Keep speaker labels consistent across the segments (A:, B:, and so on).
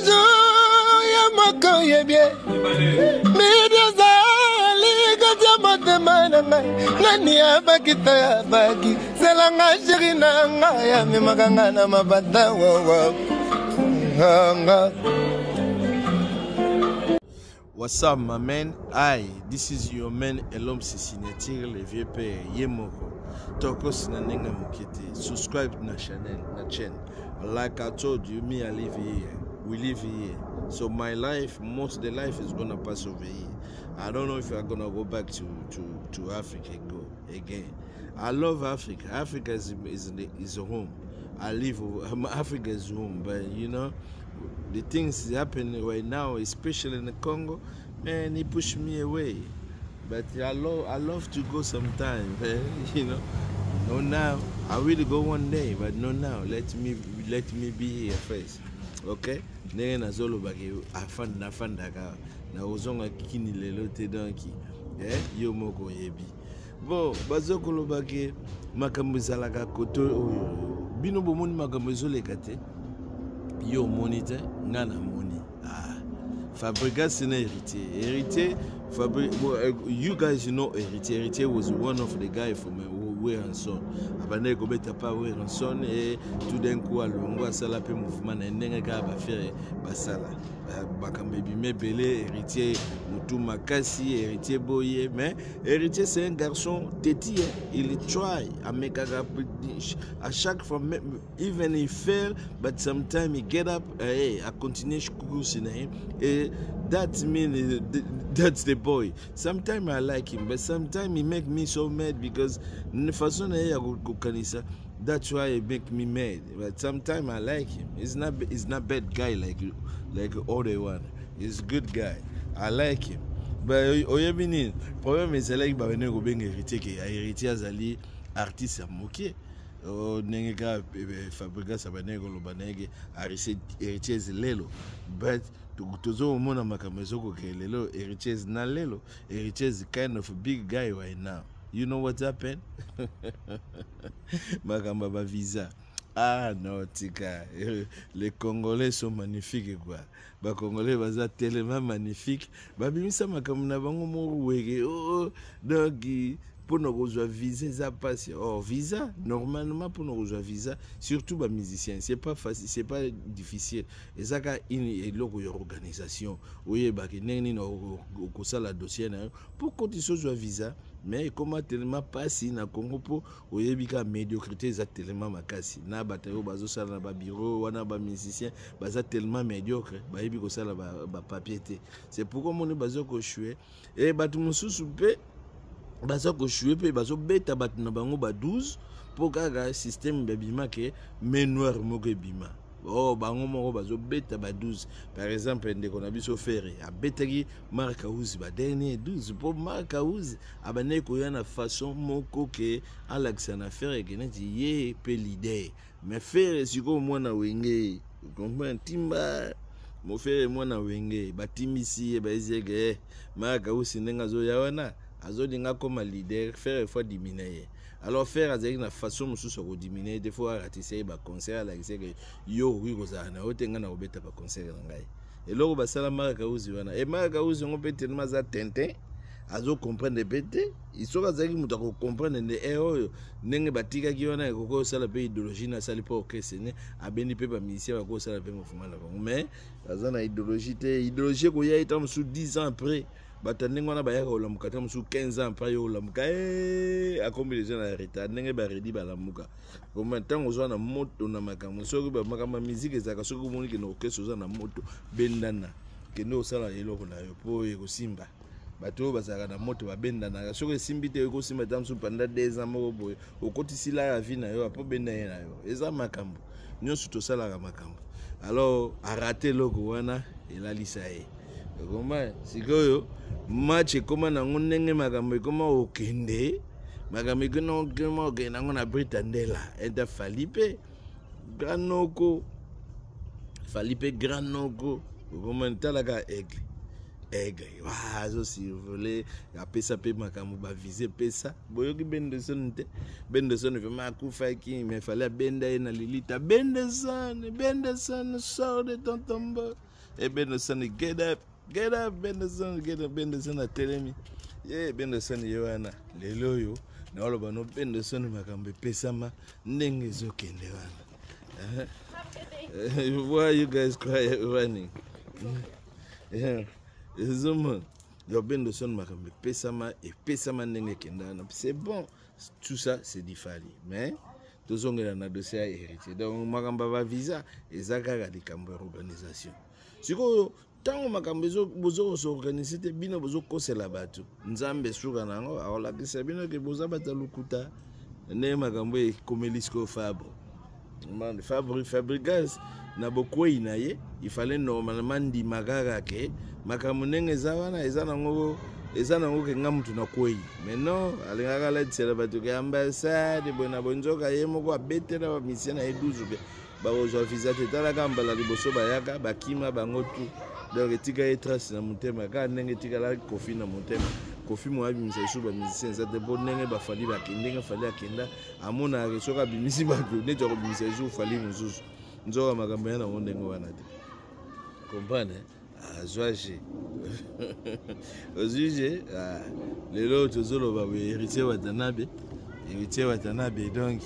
A: Toujours ya moko yebie midi ozali kati ya motema na ngai nani abaki to abaki zelanga sheri na ngai amemaka ngai na mabata wawa nga.
B: What's up, my man? Hi, this is your man Elom Signature, le vieux père Yemoko. Tokos na ndenge moke te. Subscribe na channel, na chaîne. Like I told you, me I live here. We live here. So my life, most the life is gonna pass over here. I don't know if I'm gonna go back to Africa go again. I love Africa. Africa is home. I live Africa is home, but you know the things happening right now, especially in the Congo, man, it pushed me away. But I love to go sometime, man, you know. No now, I will go one day, but no now. Let me be here first, okay? Ndenge nazolobaki afanda nafandaka nakozonga kini lelo te, donc eh, yo moko oyebi. Bon, bazokolobaki makambo ezalaka kote oyo bino bomoni makambo ezoleka te, yo omoni te, nga namoni. Ah, Fabregas na Héritier, Héritier Fabri, well, you guys know Héritier. Héritier was one of the guy from Werrason. Abandaki kobeta pa Werrason et tout d'un coup alongo, asala mpe mouvement na ye ndenge kaka baFerre basala. Makambo ebimi ebele. Héritier motu makasi, Héritier boye, mais Héritier, c'est un garçon têtu, hein? Il try, amekaka à chaque fois, même, even he fail, but sometimes he get up, hey, a continue course na ye. Et that mean that's the boy. Sometimes I like him, but sometimes he make me so mad because façon na ye ya kokanisa, that's why it make me mad. But sometimes I like him. He's not bad guy like other one. He's good guy, I like him. But oyebi nini problème ezalaki? Babende kobenga Héritier ke Héritier azali artiste ya moke. Ndenge kaka Fabregas abandaki koloba na ye ke Héritier ezi lelo, but tozomona makambo ezokokee lelo. Héritier is na lelo, Héritier is kind of big guy right now. You know what happened? Makambo ya bavisa. Ah non, tika, les Congolais sont magnifiques quoi. Bacongolais baza tellement magnifique, babimisa makambo na bango moko weke. Oh, donc mpona kozwa visa eza mpasi. Or visa, normalement mpona kozwa visa, surtout bamusicien, c'est pas facile, c'est pas difficile. Eza kaka ini eloko ya organisation, oyebaki ndenge nini okosala dossier na yo mpo kotisa ozwa visa. Mais ekoma tellement mpasi na Congo mpo oyebi kaka médiocrité eza tellement makasi na bato oyo bazosala na babureau wana. Bamusicien baza tellement médiocre, bayebi kosala bapapier te. C'est pourquoi moni baza koéchouer. E bato mosusu mpe baza koéchouer mpe bazobeta bato na bango ba 12 mpo kaka système babima ke main noire moko ebima. Oh, bango moko bazobeta ba 12. Par exemple, ndeko na biso Ferre abetaki Mark House ba dernier 12 mpo Mark House abandaki koya na façon moko ke alakisa na Ferre ke neti ye mpe leader. Mais Ferre sikoyo mwana Wenge, comprend timba moFerre mwana Wenge, batimbisi ye, bayezi eke eh, Mark House ndenge azoya wana azolinga akoma leader, Ferre faut diminuer ye. Alors Ferre azalaki na façon mosusu ya kodiminuer ye te, faut aratisa ye baconcert, alakisa eke yo okoki kozala na yo te, ngai na kobeta baconcert na ngai. Eloko basala Mark House wana, e Mark House yango mpe tellement aza tintin, azocomprendre mpe te. Soki azalaki moto akocomprendre nde e oyo ndenge batikaki wana, ekoki kosala mpe idéologie na asali mpo orchestre ne abendi mpe bamusicien bakoki kosala mpe mouvement na bango. Mais aza na idéologie te. Idéologie ekoya ye ta mosusu 10 ans après. Bato ya ndenge wana bayaka kolamuka ta mosusu 15 ans après. Yo olamuka, akombi deja na retard. Ndenge baredi balamuka koma ntango oza na moto na makambo. Soki makambo ya musique ezalaka, soki omoni kende orchestre oza na moto, bendana, kende osala eloko na yo mpo ekosimba. Bato oyo bazalaka na moto babendanaka. Soki esimbi te, ekosimba ta mosusu pendant 2 ans moko boye, okotisi la ya vie na yo apo benda ye na yo. Eza makambo nyonso tosalaka makambo. Alors arate eloko wana, elalisa ye ekoma. Sikoyo match ekóma nango ndenge makambo ekóma okende, makambo ekoma okende nango na Brita Ndela enta Fally mpe grand noko, Fally mpe grand noko. Okoma talaka aigle. Aigle azosurvole, apesa mpe makambo bavise epesa. Boyoki Bendeson te? Bendeson vraiment akufaki, mais fallait abenda ye na lilita. Bendeson, Bendeson, sort de ton tombeau. E Bendeson, get up, get up, Bendeson, get up. Bendeson atelemi ye, Bendeson ye wana. Lelo oyo naoloba no Bendeson, makambo epesama ndenge ezokende wana. Why you guys cry running? Ezomona yo Bendeson, makambo epesama, epesama ndenge ekenda wana. C'est bon, tout ça c'est du Fally, mais tozongela na dossier ya Héritier. Donc makambo ya bavisa eza kaka likambo ya organisation. Sikoyo ntango makambo bozokosorganize te, bino bozokosela bato. Nzambe suka na yango akolakisa bino ke boza bato ya lokuta. Ndenge makambo ekomeli sikoyo Fabre, Fabre, Fabregas na bokwei na ye, ifale normalement ndima kaka ke makambo ndenge eza wana, eza nango, eza nango ke nga mutu nakwei. Mais non, alingaka alatisela bato ke ambassade boye na bonzoka. Ye moko abetela bamusicien na ye 12 ke bakozwa visa te. Talaka mbala liboso bayaka, bakima bango tu. Donc etika ye trace na motema, kaka ndenge etikala Kofi na motema. Kofi mo abimisa lisusu bamusicien eza te, mpo ndenge baFally bakende, ndenge Fally akenda, amonaka soki abimisi bato neti akobimisa lisusu Fally mosusu. Nzoka makambo ya nango ndenge wana te. Comprendre, azwa je, ozwi je. Lelo tozoloba boye, Héritier Watanabe, Héritier Watanabe, donc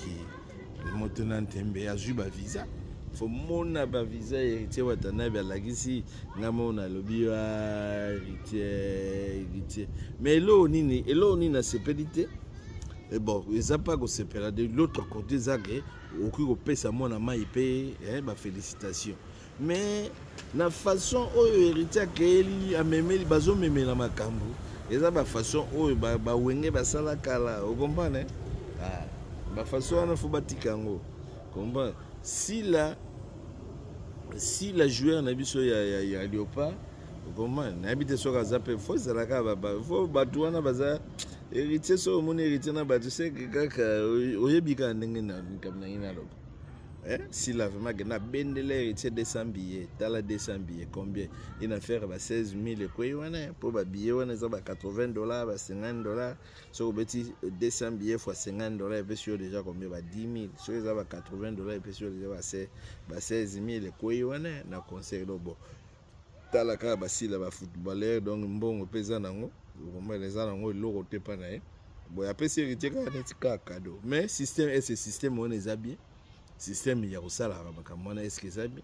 B: moto na ntembe azwi bavisa. Fo mona bavisa, Héritier Watanabe alakisi nga mona, alobi Héritier, Héritier. Mais eloko nini, eloko nini nasepeli te? E bon, eza mpa kosepela. De l'autre côté, eza ke okoki kopesa mwana mai mpe bafélicitation, mais na façon oyo Héritier akeyeli, amemeli, bazomemela makambo, eza bafaçon oyo bawenge basala kala. Ocomprendre? Ah, bafaçon wana fo batika yango. Comprendre, sila sila joueur na biso ya Léopard. Comprendre, nayebi te soki aza mpe fo ezalaka fo bato wana baza Héritier. Soki omoni Héritier na bato, seke kaka oyebi kaka ndenge likambo na ngai naloba. Eh? Sila vraiment akende abendela Héritier 200 billets. Tala, 200 billets combien? Une affaire ba 16 000 ekwei wana, mpo babillet wana eza ba 80 $, ba 50 $. Soki obeti 200 billets fois 50 $, epesi yo déjà combien? Ba 10 000. Soki eza ba 80 $, epesi yo déjà ba 16 000 ekwei wana na concert. Donc bon, tala kaka basila bafootballeur. Donc mbongo mpe eza nango, okomona eza nango eloko te mpa na ye. Boye apesi Héritier kaka neti kaka cadeau. Mais système, ese système wana eza bien? Système ya kosalaka makambo wana, est-ce eza bien?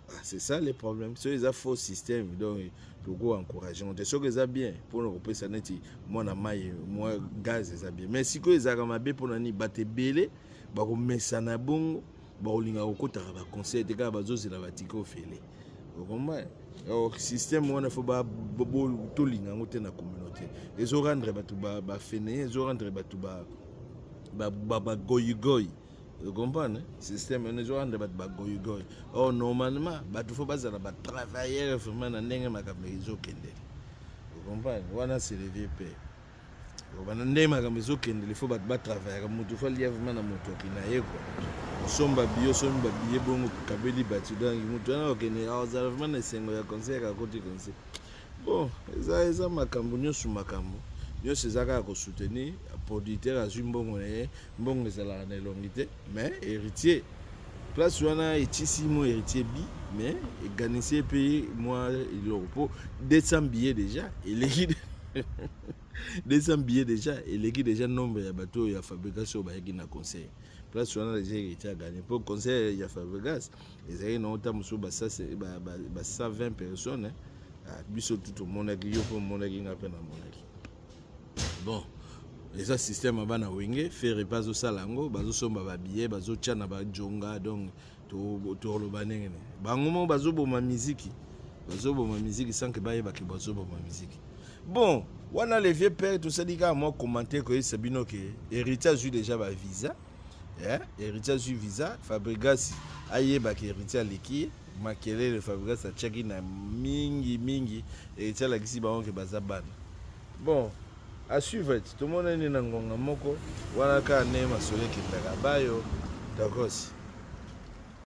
B: Ah, c'est ça le problème. Soki eza faux système, donc toko encourage ngo te. Soki eza bien mpona kopesa neti mwana mai mwa gaz, eza bien. Mais sikoyo ezalaka mabe mpona nini? Bato ebele bakomesana bongo, bakolinga kokotaka baconcert te, kaka bazozela batike ofele. Okomba système wana, fo tolinga yango te. Na communauté ezorendre bato bafainéants, ezorendre bato bagoyigoyi. Comprendre, système wana ezorendre bato bagoyigoyi. Or normalement bato fo bazala batravailleur vraiment na ndenge makambo ezokendele. Comprendre, wana c'est le vieux père. Bana ndenge makambo ezokendele, fo bato batravaillaka. Moto fo alia vraiment na motoki na ye kua osomba biye, osombi babiye bongo, kabeli bato. Donc moto wana okende azala vraiment na esengo ya concert, akoti concert. Bon, eza makambo nyonso, makambo nyonso eza kaka kosoutenir producteur. Azwi mbongo na ye, mbongo ezalaka na elongi te. Mais Héritier, place wana etisi mo Héritier bi, mais eganisi mpe mwa eloko, mpo 200 billets déjà eleki, 200 billets déjà eleki déjà nombre ya bato oyo ya Fabregas oyo bayaki na concert. Place wana déjà Héritier agagné, mpo concert ya Fabregas ezalaki nango ta mosusu ba 120 personnes. Biso tu tomonaki, yo mpe omonaki, nga mpe namonaki. Bon, eza système ya bana Wenge. Ferre mpe azosala yango, bazosomba babillet, bazotya na bajonga. Donc toloba ndenge nini? Bango moko bazoboma miziki, bazoboma miziki sans ke bayebaki bazoboma miziki. Bon, wana le vieux père tosali kaka mwa commentaire koyebisa bino ke Héritier azwi déjà bavisa. Héritier azwi visa. Fabregas ayebaki Héritier aleki ye makelele. Fabregas atiaki na mingi mingi, Héritier alakisi bango ke baza bana. Bon, à suivre. Tomonani na ngonga moko wana, kaka ndenge masolo ekendaka bayo. Dakosi.